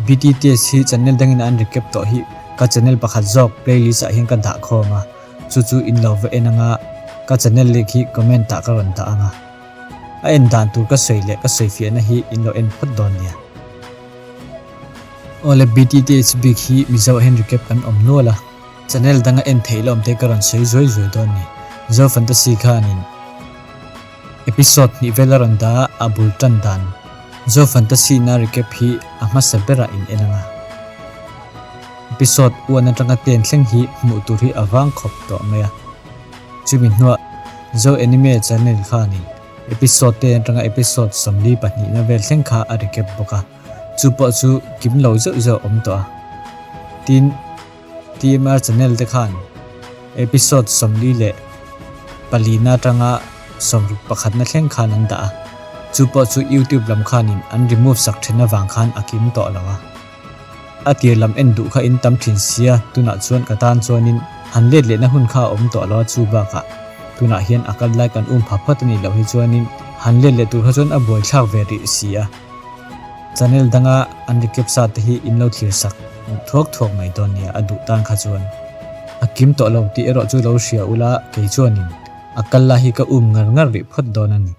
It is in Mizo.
BTTS hi channel dangin an recap tawh hi ka channel pakhat zawk playlist ah hian ka dah khawm a, chu chu in lo va en anga ka channel link hi comment ah ka rawn dah anga. A en dan tur ka sawi leh ka sawi fiahna hi in lo en phawt dawn nia. Awle BTTH bik hi Mizo ah hian recap kan awm nual a, channel danga en theih la awm te ka rawn sawi zuai zuai dawn ni. Zo Fantasy khanin episode hnih vel a rawn dah a, a bul tan dan Zo Fantasy na recap hi a hmasa berah in en anga. Episode uan atanga ten thleng hi hmuh tur hi a vang khawp tawh mai a. Chumi hnuah Zo Anime channel khanin episode te atanga episode 42 na vel thleng kha a recap bawk a, chu pawh chu kim lo zeuh zeuh a awm tawh a. Tin, TMR channel te khan episode 44 na atanga 61 na thleng khan an dah a, chu pawh chu YouTube lam khanin an remove sak then avang khan a kim tawh lo a. A tir lam en duh kha in tam thin sia, tunah chuan ka tan chuanin han let lehna hun kha a awm tawh lo a, chu bakah tunah hian a kal lai kan um pha phawt a nih loh hi chuanin han let leh tur kha chuan a buaithlak ve rih si a. Channel danga an recap sa te hi in lo thlir sak thuak thuak mai dawn nia a duh tan kha chuan a kim tawh lo tih erawh chu lo hria ula kei chuanin a kal lai hi ka um ngar ngar rih phawt dawn a ni.